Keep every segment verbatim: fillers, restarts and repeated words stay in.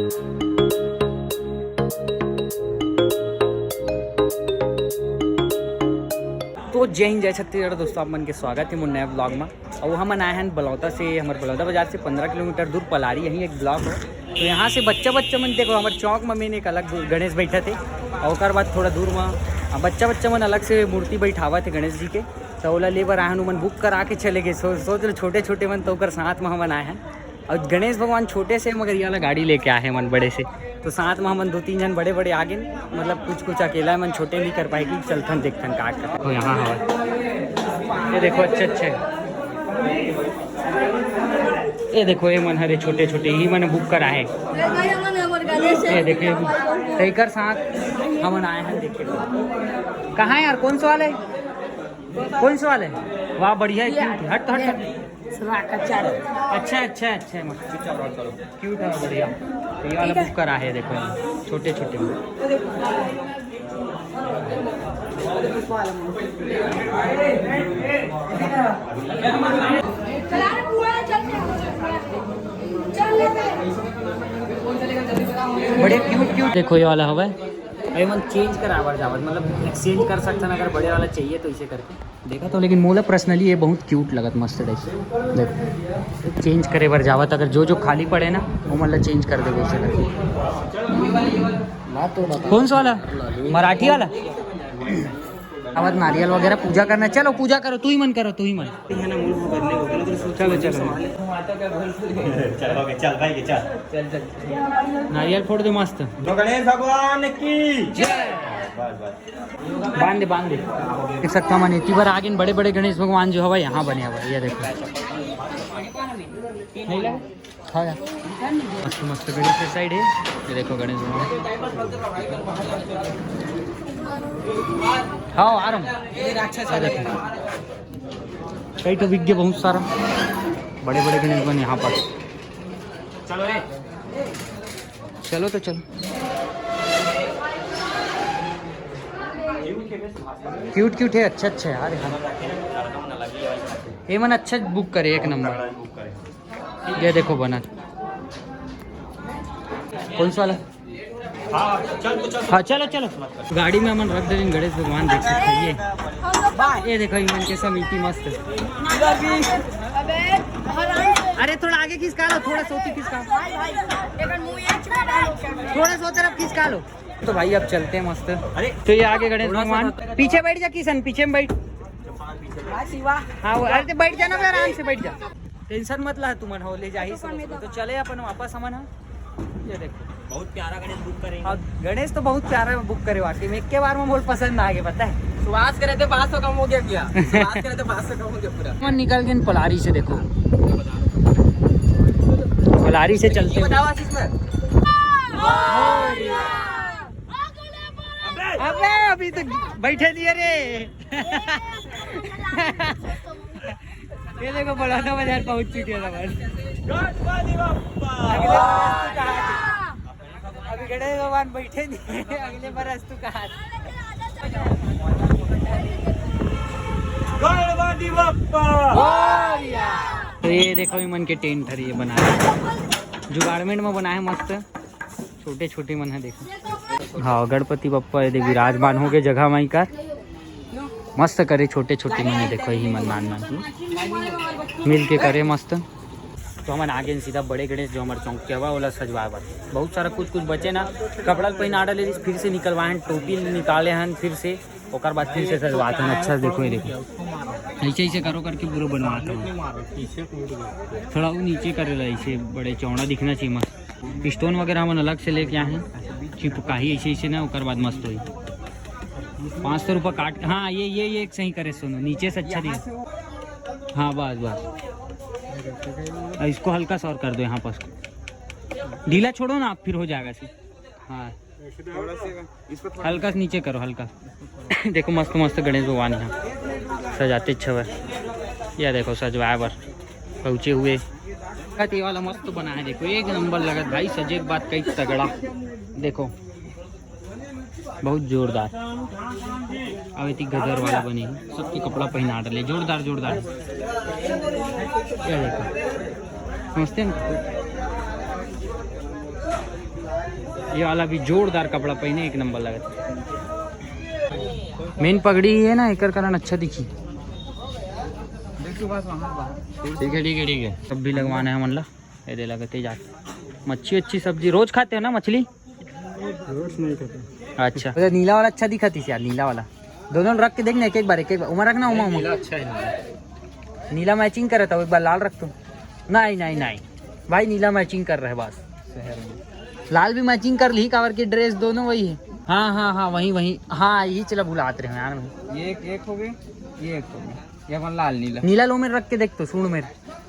तो जय हिंद, जय छत्तीसगढ़ दोस्तों, आप मन के स्वागत हे मोर नया ब्लॉग में। और हमन आए हैं बलौदा से, हमर बलौदा बाजार से पंद्रह किलोमीटर दूर पलारी, यहीं एक ब्लॉक हो। तो यहाँ से बच्चा बच्चा मन, देखो, हमर चौक में मेन एक अलग गणेश बैठा थे, और ओकर बाद थोड़ा दूर में आ, बच्चा बच्चा मन अलग से मूर्ति बैठावा थे गणेश जी के। तो ओला ले बर आए हन, ओमन बुक करा के चले गए। सो, सोच लो, छोटे छोटे मन तो ओकर साथ में हमन आए हैं। और गणेश भगवान छोटे से, मगर ये वाला गाड़ी लेके आए हैं मन बड़े से। तो साथ में हमन दो तीन जन बड़े बड़े आ गए, मतलब कुछ कुछ अकेला मन छोटे नहीं कर पाए कि चलथन देखथन का कर। तो यहाँ हवा, ये देखो, अच्छे अच्छे, ये देखो, ये मन हरे छोटे छोटे ही मन बुक करा है। ये देखिए, तेकर साथ हमन आए हैं, देखिए कहाँ है यार, कौन सा वाला है, कौन सा वाला है? वाह, बढ़िया है, क्यूट। हट हट हट। अच्छा अच्छा अच्छा, मस्त, क्यूट है, बढ़िया। तो ये वाला बुक करा है, देखो, छोटे छोटे। बड़े क्यूट क्यूट। देखो, ये वाला हवा है। अरे मन चेंज करावर जावत, मतलब एक्सचेंज कर सकते हैं अगर बड़े वाला चाहिए तो, इसे करके देखा तो। लेकिन मोला पर्सनली ये बहुत क्यूट लगत, मस्त टाइप। देखो, चेंज करे बर जावत, अगर जो जो खाली पड़े ना, वो मतलब चेंज कर देबो उसे करके। कौन सा वाला? मराठी वाला? अब नारियल वगैरह पूजा करना। चलो पूजा करो, तू ही मन करो, तू ही मन। चलो चलो। चल, ओके, चल भाई के, चल। नारियल फोड़ दे मस्त। तो गणेश भगवान की जय। बस, बस। बांध दे, बांध दे। देख सकता हूँ, मन इतनी बार आगे बड़े बड़े गणेश भगवान जो हवा यहाँ बने हवा, ये देखो। हाँ यार। मस्त मस्त गणेश के साइड है। ये देखो गणेश भगवान। हाँ, आ रहा हूँ। ये देखो। कई तो बिक गए बहुत सारा। बड़े बड़े गणेश बने यहाँ पर। चलो रे। चलो तो चलो। क्यूट क्यूट है, अच्छा अच्छा है यार। हाँ। ये मन अच्छा बुक करे, एक नंबर। ये देखो बनत। कौन सा वाला? हाँ, चल, तो चल। हाँ, चलो, चलो। गाड़ी में हमन रख दे गणेश भगवान, देख सकते हैं ये। ये देखो, इमन के समिति मस्त। अरे, थोड़ा आगे खिसका लो, थोड़ा सोती खिसका। थोड़ा सो तरफ खिसका लो। तो भाई, अब चलते हैं मस्त। अरे, तो ये आगे गणेश भगवान। पीछे बैठ जा किशन, पीछे में बैठ। हाँ, वो, अरे, तो बैठ जा ना, आराम से बैठ जा। टेंशन मत ला, तुमन हो ले जाही सब। तो चले अपन वापस हमन ह। ये देखो, बहुत प्यारा गणेश बुक करे। अब गणेश तो बहुत प्यारा बुक करे वाकई में, एक के बार में मोर पसंद आ गए, पता है। सुभाष करे थे पाँच सौ कम हो गया क्या? सुभाष करे थे पाँच सौ कम हो गया पूरा। मन निकल गए पलारी से, देखो। पलारी से चलते हैं। बताओ आशीष में। अबे अभी तो बैठे दिए रे। ये देखो, बलौदा बाजार पहुंच चुके हैं अपन। गणपति बप्पा। अगले बार तू कहा थे? अभी गणेश भगवान बैठे नहीं, अगले बार तू कहा थे? गणपति बप्पा। तो ये देखो, इमन के टेंट हर ये बनाए, जुगाड़मेंट में बनाए मस्त। छोटे छोटे मन है, देखो। हाँ, गणपति बप्पा ये दे विराजमान हो गए जगह माई का। मस्त करे छोटे छोटे मन है, देखो, यही मन नान नान मिल के करे मस्त। तो हमन आगे सीधा बड़े गणेश जो हमारे चौक के हवा, ओला सजवाए बर बहुत सारा कुछ कुछ बचे ना, कपड़ा ल पहिना डाले रहिस, फिर से निकलवाए हन, टोपी निकाले हन फिर से, ओकर बाद फिर से सजवात हन। अच्छा, देखो, ये देखो, ऐसे ऐसे करो करके पूरा बनवात हन। थोड़ा वो नीचे करे ला, ऐसे बड़े चौड़ा दिखना चाहिए मस्त। स्टोन वगैरह हमन अलग से लेके आए हैं, चिपकाही ऐसे ऐसे ना, ओकर बाद मस्त होई। पाँच सौ रुपये काट, हाँ, ये ये ये एक सही करे सोनू, नीचे से अच्छा दिया। हाँ, बस बस। और इसको हल्का सा और कर दो यहाँ पर, ढीला छोड़ो ना आप, फिर हो जाएगा ऐसे। हाँ, हल्का से नीचे करो, हल्का। देखो, मस्त मस्त गणेश भगवान यहाँ सजाते, अच्छा हुआ। या देखो, सजवाए बर पहुँचे हुए। ये वाला मस्त बना है, देखो, एक नंबर लगत भाई, सजे के बाद कई तगड़ा। देखो, बहुत जोरदार। अब इतनी गदर वाला बने हैं, सबके कपड़ा पहना डाले, जोरदार जोरदार। क्या देखो, समझते हैं ना? ये वाला भी जोरदार कपड़ा पहने, एक नंबर लगत हे। मेन पगड़ी ही है ना, एकर कारण अच्छा दिखी। ठीक है, ठीक है, ठीक है। सब भी लगवाना है मन ला। ये दे लगते जा। मच्छी अच्छी सब्जी रोज खाते हो ना मछली? रोज नहीं खाते। अच्छा, अच्छा, नीला वाला अच्छा दिखत हे यार, नीला वाला। दोनों रख के देखना, एक एक बार, एक एक बार। उमा रखना, उमा, उमा। नीला अच्छा है, नीला। नीला मैचिंग कर रहा था, एक बार लाल रख तू। नहीं, नहीं, नहीं भाई, नीला मैचिंग कर रहे बस। लाल भी मैचिंग कर ली, काबर की ड्रेस दोनों वही है। हाँ, हाँ, हाँ, वही, वही। हाँ, ये चला भुलात रहे यार। ये एक, एक हो गए, ये एक हो गए, ये अपन लाल नीला। नीला लो मेर रख के देख तो, सुन मेर,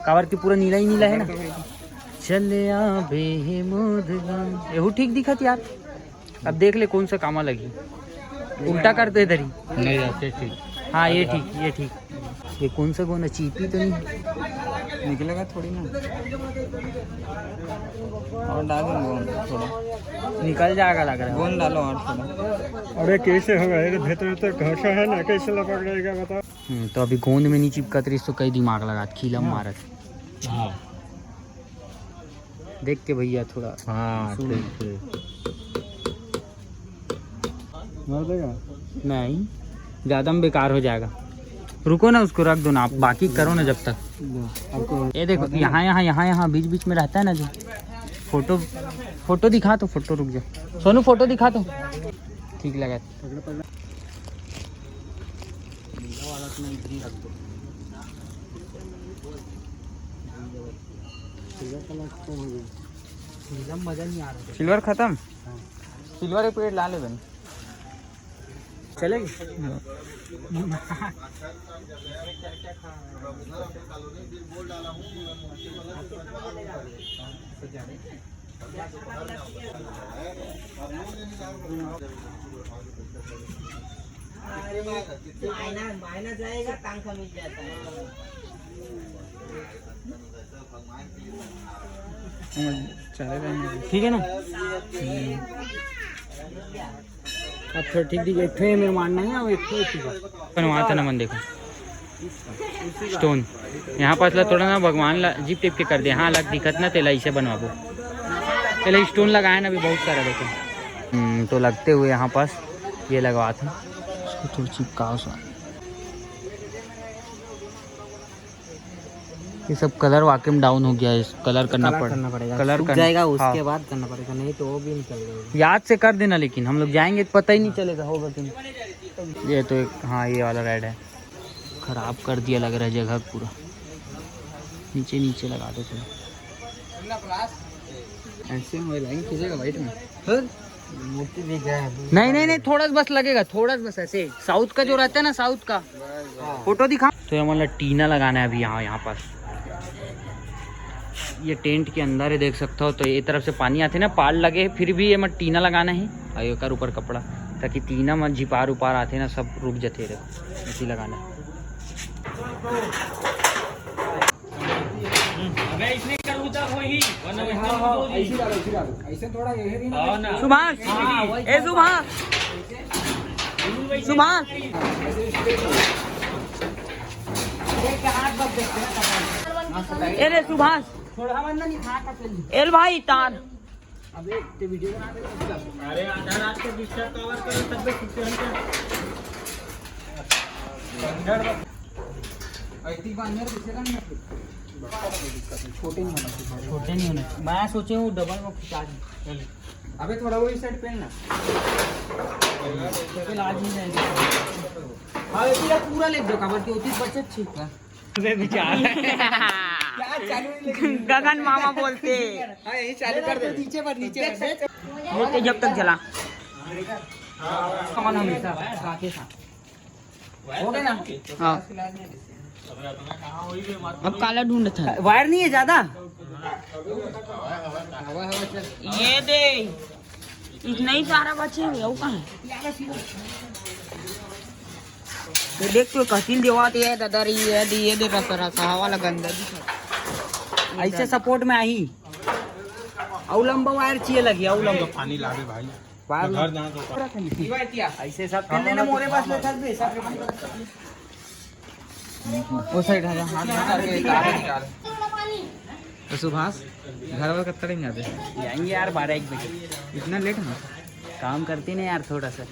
काबर की पूरा नीला ही नीला है ना। चले आ बे मोदगा, एहू ठीक दिखत यार। अब देख ले कौन सा कामा लगी। उल्टा कर दे इधर ही। नहीं, ऐसे ठीक। हाँ, ये ठीक, ये ठीक। ये कौन सा गोंद है? चीपी तो नहीं? निकलेगा थोड़ी ना। और डाल दो गोंद थोड़ा। निकल जाएगा लग रहा है। गोंद डालो और थोड़ा। अबे कैसे होगा? ये तो भीतर तो घासा है ना, कैसे लपक रहेगा बताओ? हम्म, तो अभी गोंद में नहीं चिपकत रही तो कई दिमाग लगा खीला मारत। हाँ। देख के भैया थोड़ा। हाँ, सुन। ठीक, ठीक। मार देगा? नहीं, ज़्यादा में बेकार हो जाएगा। रुको ना, उसको रख दो ना आप, बाकी करो ना जब तक। लो, आपको ये देखो, यहाँ, यहाँ, यहाँ, यहाँ बीच बीच में रहता है ना जो। फोटो, फोटो दिखा तो, फोटो रुक जा। सोनू, फोटो दिखा तो। ठीक लगा। पकड़, पकड़। सिल्वर कलर खत्म हो गया। सिल्वर मजा नहीं आ रहा। सिल्वर खत्म? हाँ। सिल्वर एक प्लेट ला ले बन। चलेगी? माइनस, माइनस जाएगा, तंग मिल जाता है। ठीक है ना? अब थोड़ा ठीक दिखे, एक ठो ये मेरे मानना है, अब एक ठो ठीक है। बनवाता ना मन देखो। स्टोन। यहाँ पास ला थोड़ा ना भगवान ला अजीब टाइप के कर दे। हाँ, अलग दिखत ना, तेला इसे बनवाबो। तेला स्टोन लगाए ना अभी बहुत सारा देखो। हम्म, तो लगते हुए यहाँ पास ये लगवा था। इसको थोड़ा चिपकाओ सा। ये सब कलर वाकई में डाउन हो गया है, कलर करना कलर पड़-, करना पड़ेगा। कलर सूख करना, जाएगा, हाँ। उसके बाद करना पड़ेगा, नहीं तो वो भी निकल जाएगा। याद से कर देना, लेकिन हम लोग जाएंगे तो पता ही नहीं चलेगा होगा कि नहीं। ये तो एक, हाँ, ये वाला रेड है, खराब कर दिया लग रहा है जगह पूरा। नीचे नीचे लगा दो थोड़ा। ऐसे में लाइन खींचेगा वाइट में। फिर मूर्ति भी गया है। नहीं, नहीं, नहीं, थोड़ा सा बस लगेगा, थोड़ा सा बस ऐसे। साउथ का जो रहता है ना, साउथ का। हाँ। फोटो दिखा। तो ये मतलब टीना लगाना है अभी यहाँ, यहाँ पास। ये टेंट के अंदर है, देख सकते हो। तो ये तरफ से पानी आते ना, पाल लगे, फिर भी ये मत टीना लगाना है। और ये कर ऊपर कपड़ा, ताकि टीना मत झिपार उपार आते ना, सब रुक जाते हैं। देखो, ऐसे ही लगाना है। अबे इसने कर उधर वही, वरना वैसे हाँ, हाँ, उधर ही। ऐसे डालो, ऐसे डालो। ऐसे थोड़ा ये भी ना। हाँ ना। सुभाष, हाँ, वही ए सुभाष, सुभाष। ऐसे straight डालो। ए रे सुभाष। थोड़ा वरना नहीं खाता चल। एल भाई तान। अबे, ते वीडियो बना दे। अरे, आधा रात के डिस्टर्ब कवर करो, तब भी छुट्टी होनी चाहिए। अंदर बस। ऐसी बांधने पीछे का नहीं है। छोटे नहीं होना चाहिए। छोटे नहीं होना चाहिए। मैं सोचे हूँ डबल में खिंचा दूँ। अबे, थोड़ा वही सेट पहन ना। तो फिर आज ही जाएंगे। हाँ, ये पूरा, पूरा ले दो, काबर की होती बचत छी। अरे विचार। यार, चालू नहीं लगी। गगन मामा बोलते। हाँ, यही चालू कर दे। नीचे पर, नीचे पर। ये तो जब तक जला। कौन हमेशा साथ ही साथ। हो गया ना? हाँ। अब काला ढूंढता है। वायर नहीं है ज्यादा। ये दे। इतना ही सारा बचे हुए, वो कहाँ है? ये देख तो कथिन देवात ये दादा रे, ये दे, ये दे रसा रसा हवा ला गंदा दिखा। ऐसे सपोर्ट में आई। अउ लंबा वायर चाहिए लगी, अउ लंबा। पानी लावे भाई। वायर घर जाना तो। ऐसे सब कर लेना मोरे पास ले, सब दे, सब। वो साइड है, हाथ निकाल के, एक हाथ निकाल। तो सुभाष, घर वाला कब तक जाते? जाएंगे यार, बारह एक बजे। इतना लेट है? काम करती नहीं यार, थोड़ा सा।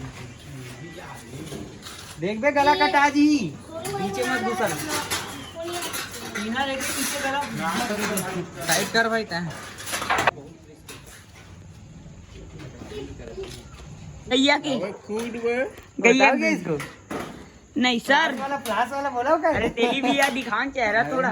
देख बे, गला कटा जी, पीछे मत घुसा। पीना लेके पीछे करो। साइड कर भाई तैं। गैया की। गैया की। इसको? नहीं सर। वाला फ्लास वाला बोला हो क्या? अरे तेरी भी यार, दिखान चेहरा थोड़ा।